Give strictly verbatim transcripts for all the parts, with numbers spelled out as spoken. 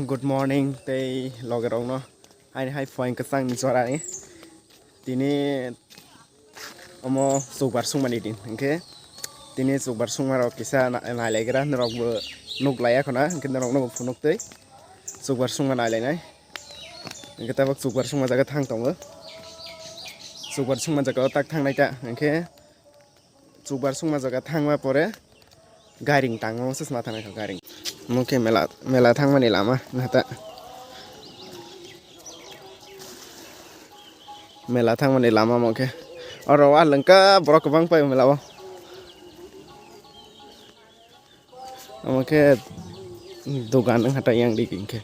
Good morning tei logerokno. Haini hai phuaing kwchangni jorani. Tini omo chukbar sungmani din, hwnkhe tini chukbar sungmarok kisa na-, nailaigra, norokbo nuklaiya khwna, hwnkhe norokno bo phunuk twi chukbar sungma nailainai. Hwnkhe tabuk chukbar sungma jaga thang tongo. Chukbar sungma jaga o tak thangnai ta, hwnkhe chukbar sungma jaga thangma pore gairing tangma se sma thangnaikha gairing. Omo khe mela, mela thangmani lama nata. Mela thangmani lama omo khe. Oro o lengka borok kwbang pai mela o. Omo khe dogan wngkha ta yang dik hwnkhe.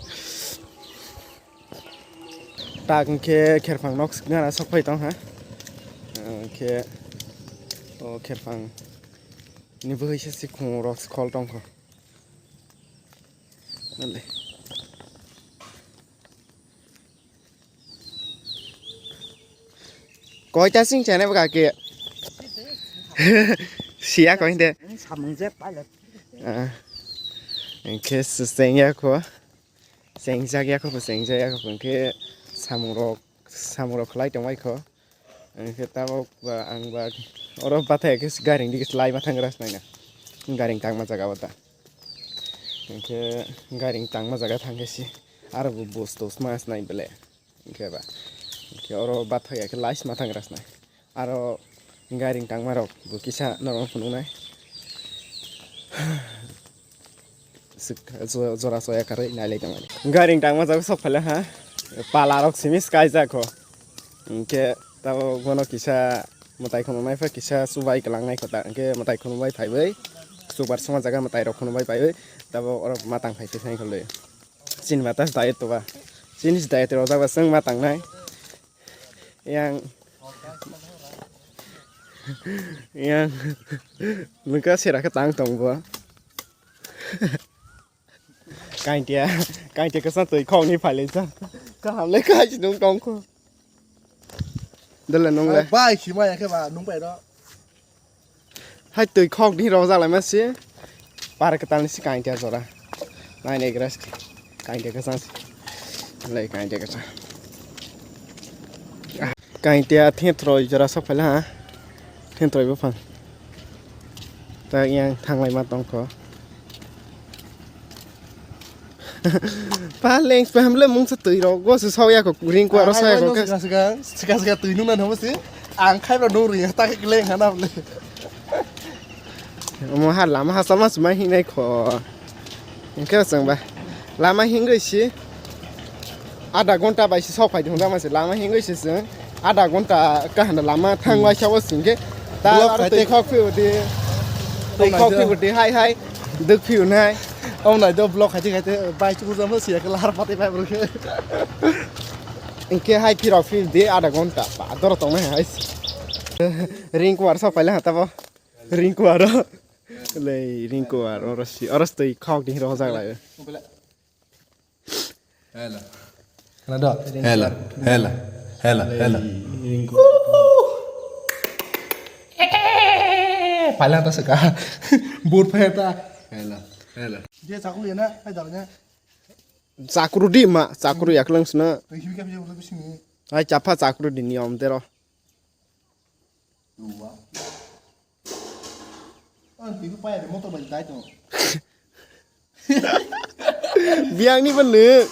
Tak hwnkhe kherphang nok gana sok phai tong ha. Hwnkhe o kherphang ni bwhwi se sikhung rok khol tongkho. Koita sing chane bwkha khe. Siya koi de. Samung je pilot. Ah. Hwnkhe se chengya kho. Chengjak ya kho, chengjak ya kho, hwnkhe samung rok, samung rok khlai tongbai kho. Hwnkhe tabuk ba ang ba oro bathai khe gairing dige lai ma thangra snaina. Gairing tangma jaga o ta. Hwnkhe gairing tangma jaga thangkhe si aro bo bus tos ma snai bele. Hwnkhe ba. Hwnkhe oro bathai khe lai ma thangra snai. Aro gairing tangma rok bo kisa norok phunuknai. Sik-, jo-, jora soya karwi nailai tongmani. Gairing tangma jaga sok phaila ha. Pala rok simi sky jakho. Hwnkhe tabo bono kisa mwtai khunuknai pha kisa chubai kwlangnai kho ta. Hwnkhe mwtai khunukbai phaiwi. Chukbar songma jaga mwtai rok khunukbai phaiwi. Tabo oro matang phai se sai kholwi. Chini mata se diet to ba. Chini se diet rok jaga chwng matangnai. Yang. Yang. Nungka sera khe tang tong bo. Kaintia, kaintia kasa twi khok ni phailai sa. Kaham le kai si nung tong kho. Dole nung le. Bai si ma ya khe ba nung pai ro. Hai twi khok ni rok jalai ma si. Par kwtal ni si kaintia jora. Nai nai gras. Kaintia kasa si. Lai kaintia kasa. Kaintia thentroi jora sok phaila ha. Thentroi buphang. Ta yang thanglai ma tongkho. Pa leng pa hamle mungsa twi rok go se sok ya ko ring ko aro sok ya ko. Sika sika, sika sika twi nung na namo si. Ang khai ba nung ri ta ke leng hana ble. Omo ha lama ha sama suma hinai kho. Hwnkhe chwng ba lama hingwi si adha ghonta bai si sok phai thung jama se lama hingwi si chwng adha ghonta kahanda lama thang waisa bo singkhe ta aro twi khok phiu di twi khok phiu di hai hai duk phiu nai. Om nai do block khaiti khaiti bai chu jama si ekla har pati bai bro khe. Hwnkhe hai phirok phiu di adha ghonta ba doro tong nai hai. Ring kuar sok phai le ha tabo. Ring kuar o. Lei ring kuar oro si oro si twi khok di rojak lai. Hela. Hela do. Hela. Hela. Hela. Hela. Phaila ta saka. Bur phai ta. Hela. Hela. Je chakru ya na, hai dal na. Chakru di ma, chakru yaklang sna. Twi hibi ka hibi ka sini. Hai chapha chakru di niyom tero. Ruwa. Ang twi paya de motor bai dai to. Biang ni bwle.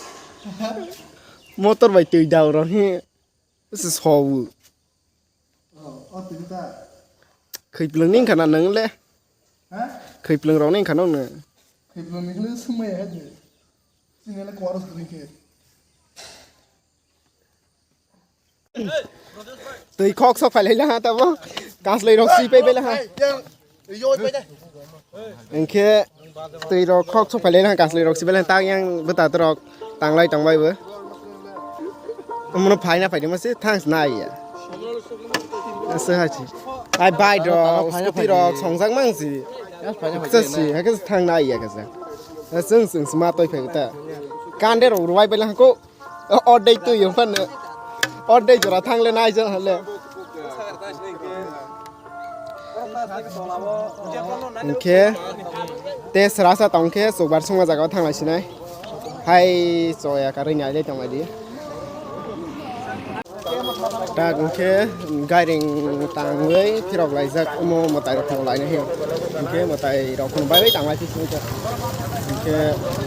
Motor bai twi dau ro hi. Se sobu. Oh, oh, twi ta. Khaiplwng ning khana nang le. Ha? Khaiplwng rok ning khana nang. Khaiplwng ni le sumai ha de. Sini le koros kring ke. Twi khok sok phailai laha tabo. Kaslai rok si pai bai laha. Hwnkhe twi rok khok sok phailai laha kaslai rok si bai laha tak yang bwta rok tanglai tongbai bo. Omono phaina phaidi masi thangs nai ya. Asa hachi. Ai bike rok scooty rok songjak mang si. Kisa si hakhe thang nai ya kisa. Sung sung sma toi phai ta. Kande rok rwai bai laha ko. Ordek twi yung phan. Ordek jora thang le nai jang hale. Hwnkhe te srasa tongkhe chukbar songma jaga o thanglai sinai. Hai choya karwi nailai tonglaidi. Tak hwnkhe gairing tangwi phirok laijak omo mwtai rok phano laina hiyo. Hwnkhe mwtai rok phano bai bai tanglai phi sini. Hwnkhe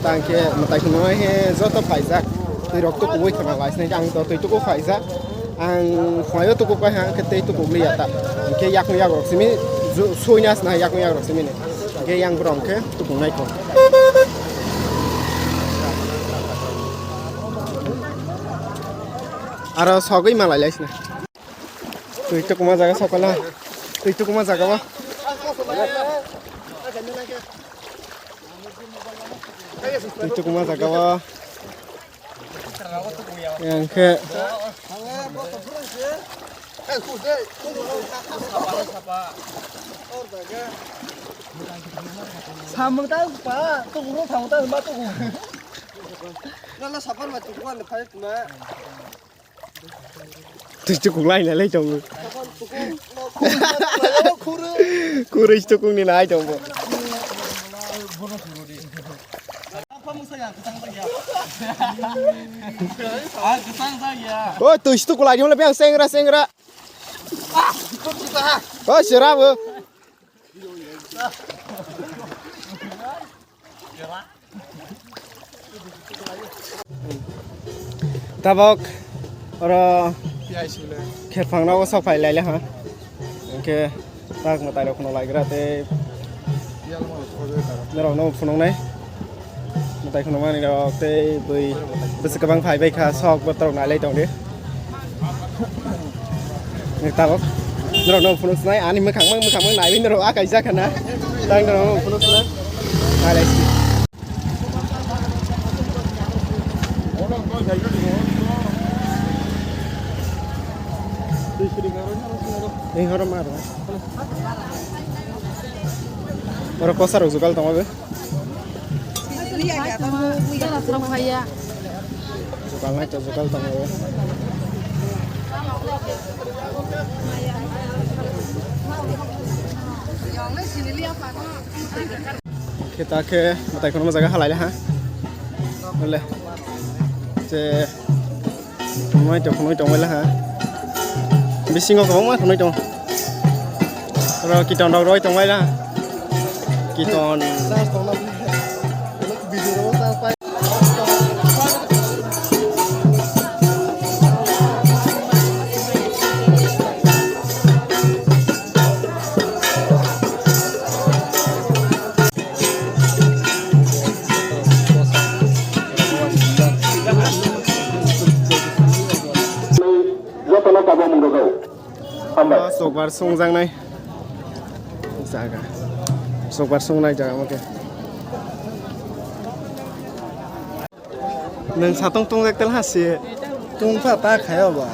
tangkhe mwtai phano he joto phaijak. Twi rok tukuwi khwna lai sini ang to twi tuku phaijak. Ang phunaio tukuk bai ha, hwnkhe tei tukuk liya ta. Hwnkhe yakung yagrok simi ju-, suina sna yakung yagrok simi ni. Hwnkhe yang borok hwnkhe tukuk nai kho. Aro sogwi malai lai sna. Twi tukuma jaga sokala. Twi tukuma jaga ba. Twi tukuma jaga ba. Yang khe. Samung ta pa, tu guru samung ta ma tu. Nala sapar ma tu kuan phai ma. Twi chukung lai lai tongo. Khurui chukung ni nai tongo. O twi chukung lai ni mole beng sengra sengra. O sera bo. Tabok oro khepang nogo sok phai laile ha. Hwnkhe tak mwtai rok phano laigra tei norok no phunuknai. Mwtai kheno mani rok tei bui bwswk kwbang phai bai kha, sok botorok nailai tong di. Ni tabok norok no phunuk sinai ani mwkhang mang mwkhang mang naiwi norok a kaisa khana. Tang norok no phunuk sinai. Nailai si. Ni horo maro. Oro kosa rok jugal tongo be. Jugal nai to jugal tongo be. Khe ta khe mwtai kheno jaga halai le ha. Le. Je. Khwnwi tong, khwnwi tong bai laha. Bisingo kwbangma khwnwi tong. Oro kiton rok roi tong bai laha. Kiton. Jotono tabuk mung rwgwi. Hambai. Chokbar songjaknai jaga. Chokbar songnai jaga omo khe. Nwng satong tongjak tel ha se. Tongkha ta khayo ba.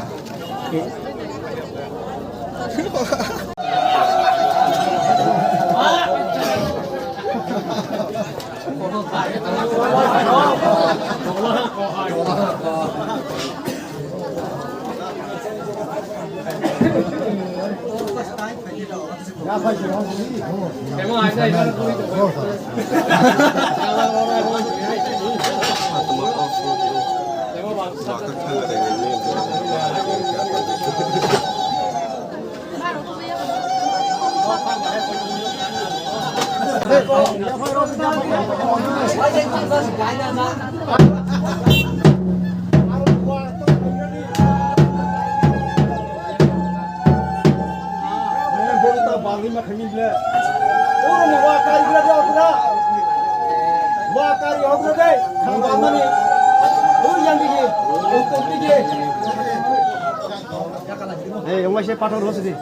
Hey, wng se pathor rw sidi.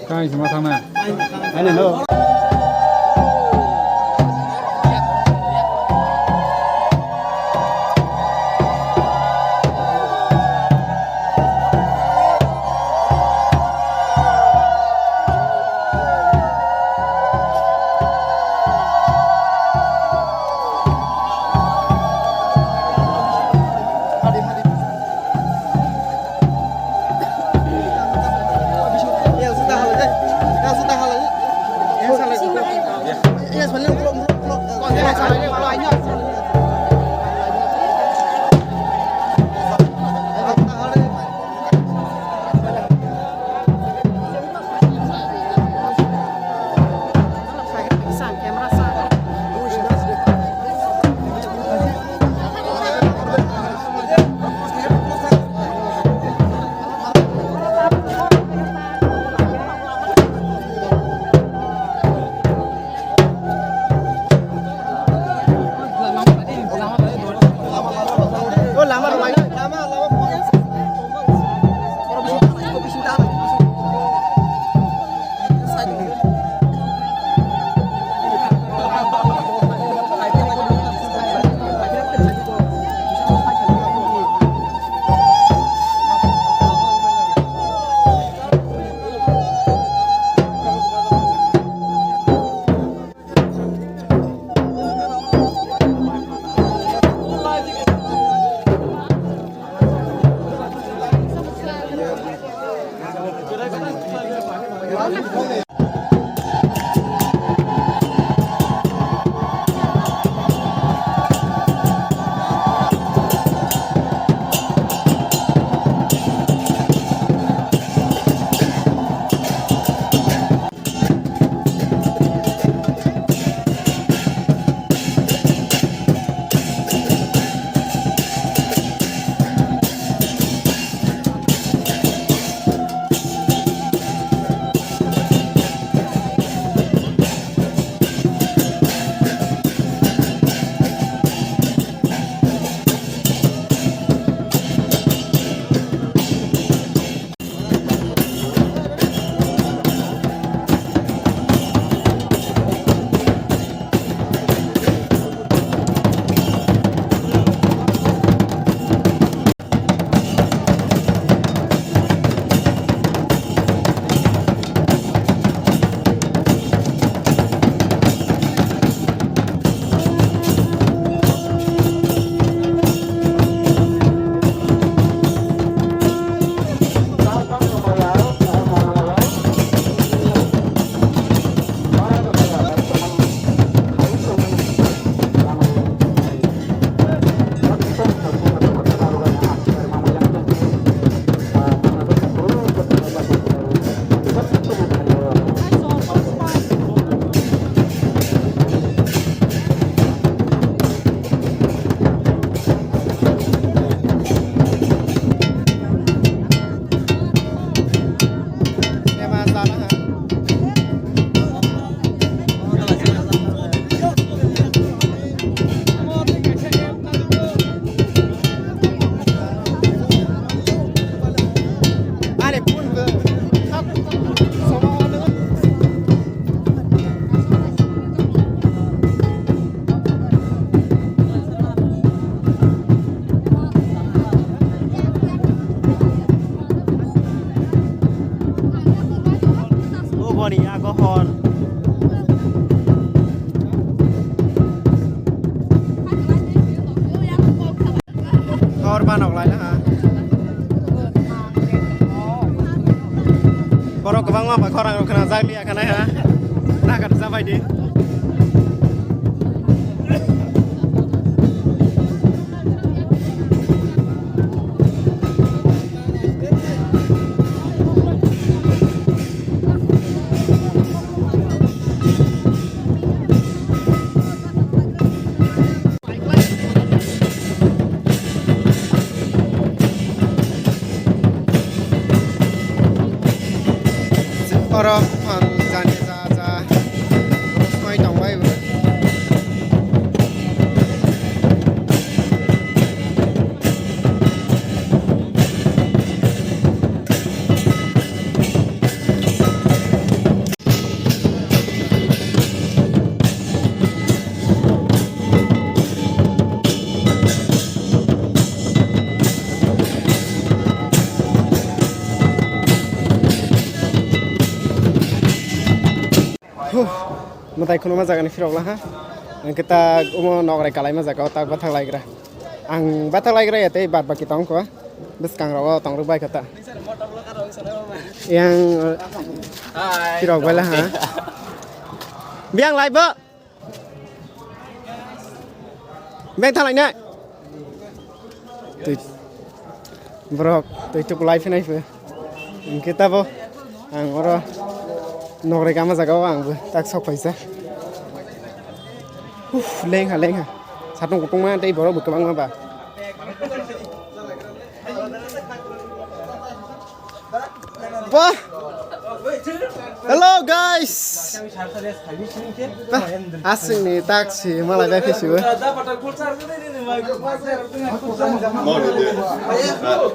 Kaisa ma thangna. Ani no. Panok lai na ha. Borok kwbangma ba khorang rok khna jak liya khanai ha. Nagar jabai di. Oro buphang jani ja ja rosoi tongbai bo. Huh, mwtai khunuma jagani phirok laha. Hwnkhe ta omo nokrai kalaima jaga o ta bathak laigra. Ang bathak laigra ya tei bad baki tong kho. Bwskang rogo tong rwk bai kho ta. Yang phirok bai laha. Biyang lai bo. Beng thalai nai. Twi borok twi tukulai phinai pho. Hwnkhe tabo ang oro nokrai kama jaga o ang bo tak sok paisa. Uf, lengha lengha. Satung kutung ma tei borok bo kwbangma ba. Ba. Hello guys. Ba, aswkni taksi malai bai phisibo.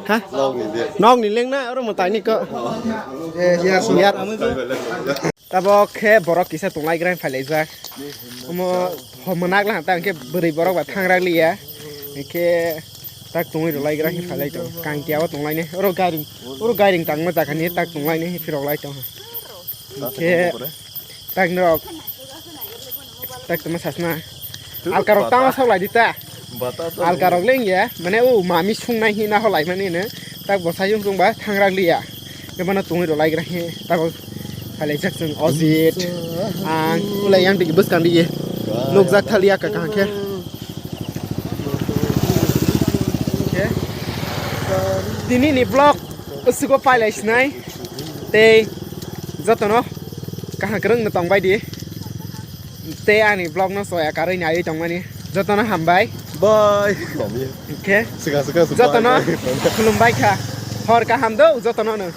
Ha? Nokni lengna oro mwtaini ko. Yat. Tabok khe borok kisa tonglaigra phailaijak. Omo hom mwnak lang ta hwnkhe bwrwi borok ba thangrak liya. Hwnkhe tak tongwi rwlaigra khe phailai tong. Kangtiao tonglaini. Oro gairing, oro gairing tangma jaga ni tak tonglaini phirok lai tong. Hwnkhe tak norok tak tongma sasna. Alkarok tama sok lai di ta. Alkarok leng ya. Mane o mami sungnai hina holai mani ne. Tak bo sayung tong ba thangrak liya. Khe bono tongwi rwlaigra khe tago phailaijak chwng Ojit, ang ulai yang digi bwskang digi nukjak thaliya ka kaham khe. Khe tini ni vlog aswk o pailai sinai tei jotono kaham kwrwng no tong bai di. Tei ani vlog no soya karwi naiwi tongmani jotono hambai. Bye. Khe Swkang swkang swkang jotono bye. Khulumbai kha. Hor kaham do jotono no.